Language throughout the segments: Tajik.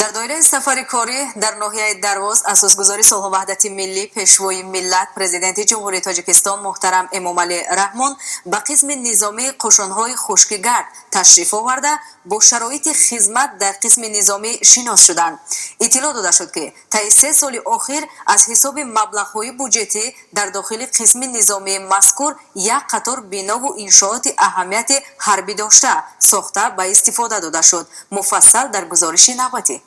Дар доираи сафари корӣ дар ноҳияи Дарвоз асосгузори сулҳу ваҳдати миллӣ, Пешвои миллат, Президенти Ҷумҳурии Тоҷикистон муҳтарам Эмомалӣ Раҳмон ба қисми низомии қӯшунҳои хушкигард ташриф оварда, бо шароити хизмат дар қисми низомӣ шинос шуданд. Иттилоъ дода шуд, ки таи 3 соли охир аз ҳисоби маблағҳои буҷетӣ дар дохили қисми низомии мазкур як қатор бинову иншооти аҳамияти ҳарбӣ дошта сохта ба истифода дода шуд. Муфассал дар гузориши навбатӣ.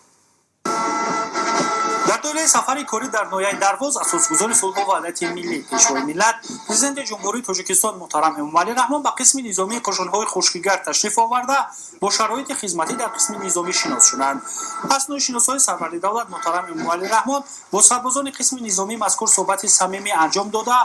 Дар доираи сафари корӣ дар ноҳияи Дарвоз асосгузори сулҳу ваҳдати миллӣ, Пешвои миллат, Президенти Ҷумҳурии Тоҷикистон муҳтарам Эмомалӣ Раҳмон ба қисми низомии қӯшунҳои хушкигард ташриф оварда, бо шароити хизматӣ дар қисми низомӣ шинос шуданд. Аснои шиносоии сарвари давлат муҳтарам Эмомалӣ Раҳмон бо сарбозони қисми низомии мазкур суҳбати самимӣ анҷом дода,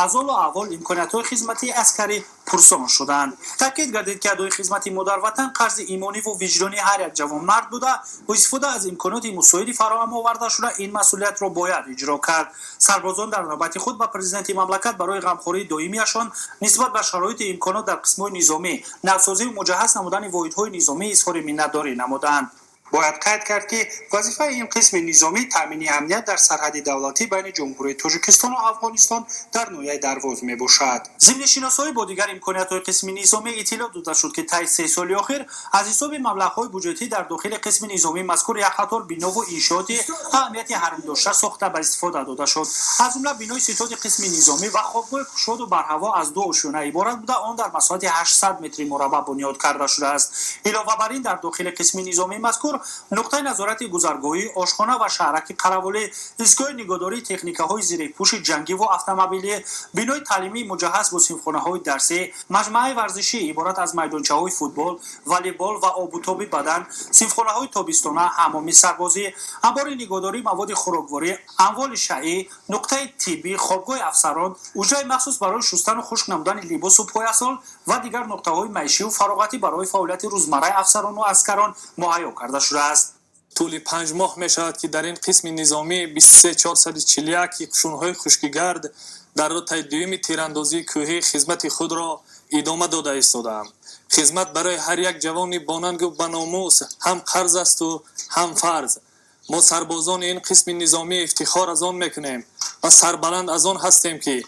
аз ҳолу аҳвол, имкониятҳои хизматии аскарӣ пурсон шуданд. Таъкид гардид, ки адои хизмати модарватан қарзи имониву виҷдонии ҳар як ҷавонмард буда, бо истифода аз имконоти мусоиди фароҳам оварда шуда, ин масъулиятро бояд иҷро кард. Сарбозон дар навбати худ ба президенти мамлакат барои ғамхории доимияшон нисбат ба шароити имконот дар қисмҳои низомӣ, навсозиву муҷаҳҳаз намудани воҳидҳои низомӣ изҳори миннатдорӣ намуданд. Бояд қайд кард, ки вазифаи ин қисми низомӣ таъмини амният дар сарҳади давлатӣ байни Ҷумҳурии Тоҷикистону Афғонистон дар ноҳияи Дарвоз мебошад. Зимни шиносоӣ бо дигар имкониятҳои қисми низомӣ иттилоъ дода шуд, ки таи 3 соли охир аз ҳисоби маблағҳои буҷетӣ дар дохили қисми низомии мазкур як қатор бинову иншооти аҳамияти ҳарбӣ дошта сохта ба истифода дода шуд. Аз ҷумла бинои ситоди қисми низомӣ ва хобгоҳи кушоду барҳаво аз ду ошёна иборат буда, он дар масоҳати 800 метри мураббаъ бунёд карда шудааст. Илова бар ин, дар дохили қисми низомии мазкур нуқтаи назорати гузаргоҳӣ, ошхона ва шаҳраки қаравулӣ, истгоҳи нигоҳдории техникаҳои зиреҳпӯши ҷангиву автомобилӣ, бинои таълимии муҷаҳҳаз бо синфхонаҳои дарсӣ, маҷмӯаи варзишӣ иборат аз майдончаҳои футбол, волейбол ва обутоби бадан, синфхонаҳои тобистона, ҳаммоми сарбозӣ, анбори нигоҳдории маводи хӯрокворӣ, амволи шайъӣ, нуқтаи тиббӣ, хобгоҳи афсарон, ҳуҷраи махсус барои шустану хушк намудани либосу пойафзол ва дигар нуқтаҳои маишиву фароғатӣ барои фаъолияти рӯзмарраи афсарону аскарон муҳайё карда шудааст. Тӯли 5 моҳ мешавад, ки дар ин қисми низомии 23441 қӯшунҳои хушкигард дар ротаи дуюми тирандозии кӯҳӣ хизмати худро идома дода истодаам. Хизмат барои ҳар як ҷавони бонангу баномус ҳам қарз асту ҳам фарз. Мо, сарбозони ин қисми низомӣ, ифтихор аз он мекунем ва сарбаланд аз он ҳастем, ки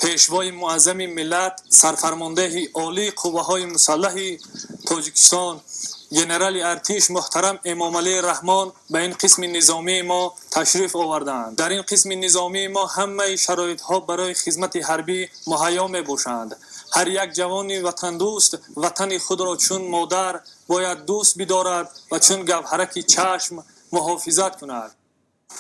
Пешвои муаззами миллат, Сарфармондеҳи Олии Қувваҳои Мусаллаҳи Тоҷикистон, генерали артиш муҳтарам Эмомалӣ Раҳмон ба ин қисми низомии мо ташриф овардаанд. Дар ин қисми низомии мо ҳамаи шароитҳо барои хизмати ҳарбӣ муҳайё мебошанд. Ҳар як ҷавони ватандӯст ватани худро чун модар бояд дӯст бидорад ва чун гавҳараки чашм муҳофизат кунад.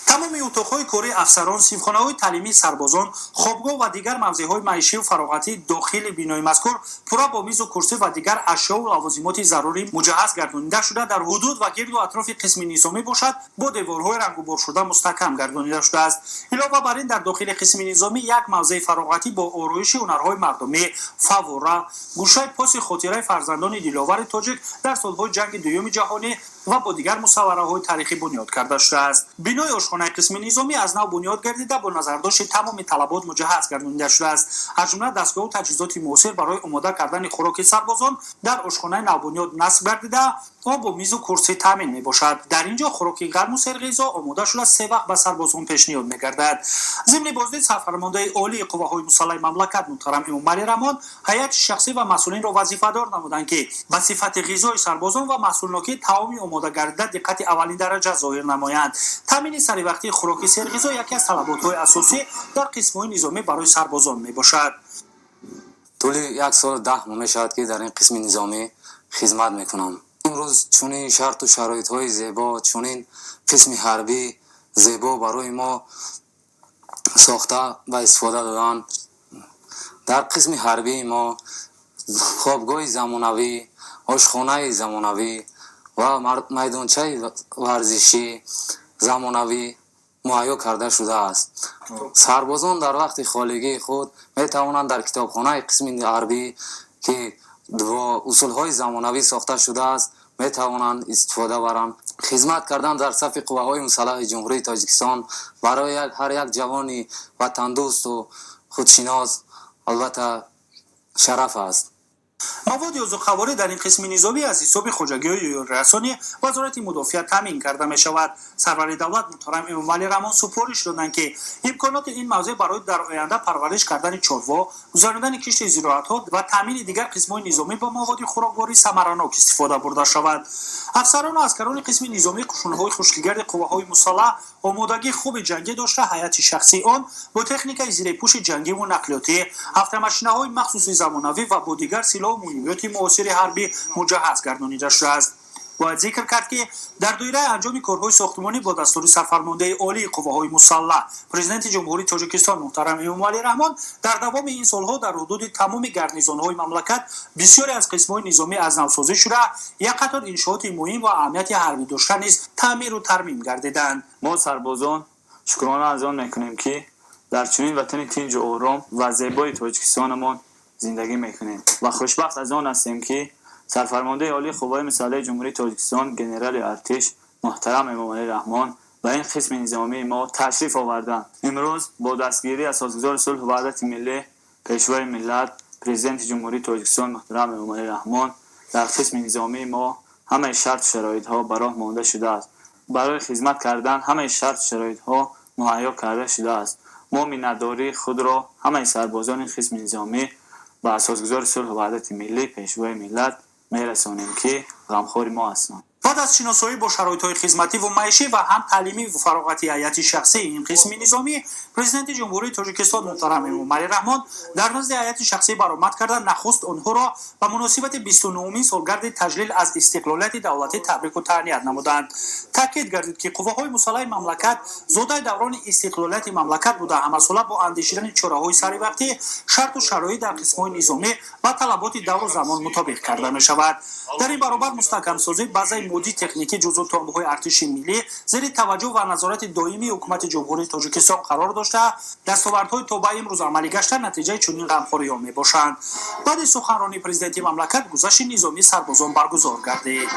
Тамоми утоқҳои кории афсарон, синфхонаҳои таълимии сарбозон, хобгоҳ ва дигар мавзеъҳои маишию фароғатии дохили бинои мазкур пурра бо мизу курсӣ ва дигар ашёву лавозимоти зарурӣ муҷаҳҳаз гардонида шуда, дар ҳудуд ва гирду атрофи қисми низомӣ бошад, бо деворҳои рангуборшуда мустаҳкам гардонида шудааст. Илова бар ин, дар дохили қисми низомӣ як мавзеи фароғатӣ бо ороиши ҳунарҳои мардумӣ, фаввора, гӯшаи поси хотираи фарзандони диловари тоҷик дар солҳои Ҷанги Дуюми Ҷаҳонӣ ва бо дигар мусаввараҳои таърихӣ бунёд карда шудааст. Бинои ошхонаи қисми низомӣ аз нав бунёд гардида, бо назардошти тамоми талабот муҷаҳҳаз гардонида шудааст. Аз ҷумла дастгоҳу таҷҳизоти муосир барои омода кардани хӯроки сарбозон дар ошхонаи навбунёд насб гардида, он бо мизу курсӣ таъмин мебошад. Дар ин ҷо хӯроки гарму серғизо омода шуда, се вақт ба сарбозон пешниҳод мегардад. Зимни боздид Сарфармондаи Олии Қувваҳои Мусаллаҳи мамлакат муҳтарам Эмомалӣ Раҳмон ҳайати шахсӣ ва масъулинро вазифадор намуданд, ки ба сифати ғизои сарбозон ва маҳсулнокии таоми омода гардида диққати аввалин дараҷа зоҳир намоянд. Таъмини саривақтии хӯроки серғизо яке аз талаботҳои асосӣ дар қисмҳои низомӣ барои сарбозон мебошад. Тӯли 1 солу 10 моҳ мешавад, ки дар ин қисми низомӣ хизмат мекунам. Имрӯз чунин шарту шароитҳои зебо, чунин қисми ҳарбӣ зебо барои мо сохта ба истифода доданд. Дар қисми ҳарбии мо хобгоҳи замонавӣ, ошхонаи замонавӣ ва майдончаи варзишӣ замонавӣ муҳайё карда шудааст. Сарбозон дар вақти холигии худ метавонанд дар китобхонаи қисми ҳарбӣ, ки бо усулҳои замонавӣ сохта шудааст, метавонанд истифода баранд. Хизмат кардан дар сафи Қувваҳои Мусаллаҳи Ҷумҳурии Тоҷикистон барои ҳар як ҷавони ватандӯсту худшинос, албатта, шараф аст. Маводи озуқаворӣ дар ин қисми низомӣ аз ҳисоби хоҷагиҳои ёрирасони Вазорати мудофиа таъмин карда мешавад. Сарвари давлат муҳтарам Эмомалӣ Раҳмон супориш доданд, ки имконоти ин мавзеъ барои дар оянда парвариш кардани чорво, гузаронидани кишти зироатҳо ва таъмини дигар қисмҳои низомӣ ба маводи хӯрокворӣ самаранок истифода бурда шавад. Афсарону аскарони қисми низомии қушунҳои хушкигарди қувваҳои мусаллаҳ омодагии хуби ҷангӣ дошта, ҳайати шахсии он бо техникаи зирепӯши ҷангиву нақлиётӣ, автомошинаҳои махсуси замонавӣ ва бо дигар силоҳу муҳимиёти муосири ҳарбӣ муҷаҳҳаз гардонида шудааст. Бояд зикр кард, ки дар доираи анҷоми корҳои сохтмонӣ бо дастури Сарфармондаи Олии қувваҳои мусаллаҳ, Президенти Ҷумҳурии Тоҷикистон муҳтарам Эмомалӣ Раҳмон, дар давоми ин солҳо дар ҳудуди тамоми гарнизонҳои мамлакат бисёре аз қисмҳои низомӣ аз навсозӣ шуда, як қатор иншооти муҳим ва аҳамияти ҳарбӣ дошта низ таъмиру тармим гардиданд. Мо, сарбозон, шукрона аз он мекунем, ки дар чунин ватани тинҷу ором ва зебои Тоҷикистонамон зиндагӣ мекунем ва хушбахт аз он ҳастем, ки Сарфармондаи Олии Қувваҳои Мусаллаҳи Ҷумҳурии Тоҷикистон, генерали артиш муҳтарам Эмомалӣ Раҳмон ба ин қисми низомии мо ташриф оварданд. Имрӯз бо дастгирии Асосгузори сулҳу ваҳдати миллӣ, Пешвои миллат, Президенти Ҷумҳурии Тоҷикистон муҳтарам Эмомалӣ Раҳмон дар қисми низомии мо ҳамаи шарту шароитҳо ба роҳ монда шудааст. Барои хизмат кардан ҳамаи шарту шароитҳо муҳайё карда шудааст. Мо миннатдории худро, ҳамаи сарбозони қисми низомӣ, ба Асосгузори сулҳу ваҳдати миллӣ, Пешвои миллат мерасонем, ки ғамхори мо ҳастанд. Баъд аз шиносоӣ бо шароитҳои хизматӣ ва маишӣ ва ҳам таълимӣ ва фароғати ҳайати шахсии ин қисми низомӣ, Президенти Ҷумҳурии Тоҷикистон муҳтарам Эмомалӣ Раҳмон дар назди ҳайати шахсӣ баромад карда, нахуст онҳоро ба муносибати 29-умин солгарди таҷлил аз истиқлолияти давлатӣ табрику таҳният намуданд. Таъкид гардид, ки қувваҳои мусаллаҳи мамлакат зодаи даврони истиқлолияти мамлакат буда, ҳамасола бо андешидани чораҳои саривақтӣ шарту шароит дар қисмҳои низомӣ ба талаботи давру замон мутобиқ карда мешавад. Дар ин баробар мустаҳкамсозии базаи моддӣ техникӣ, ҷузъу томҳои артиши миллӣ зери таваҷҷӯҳ ва назорати доимии Ҳукумати Ҷумҳурии Тоҷикистон қарор дошта, дастовардҳои то ба имрӯз амалӣ гашта натиҷаи чунин ғамхориҳо мебошанд. Баъди суханронии Президенти мамлакат гузашти низомии сарбозон баргузор гардид.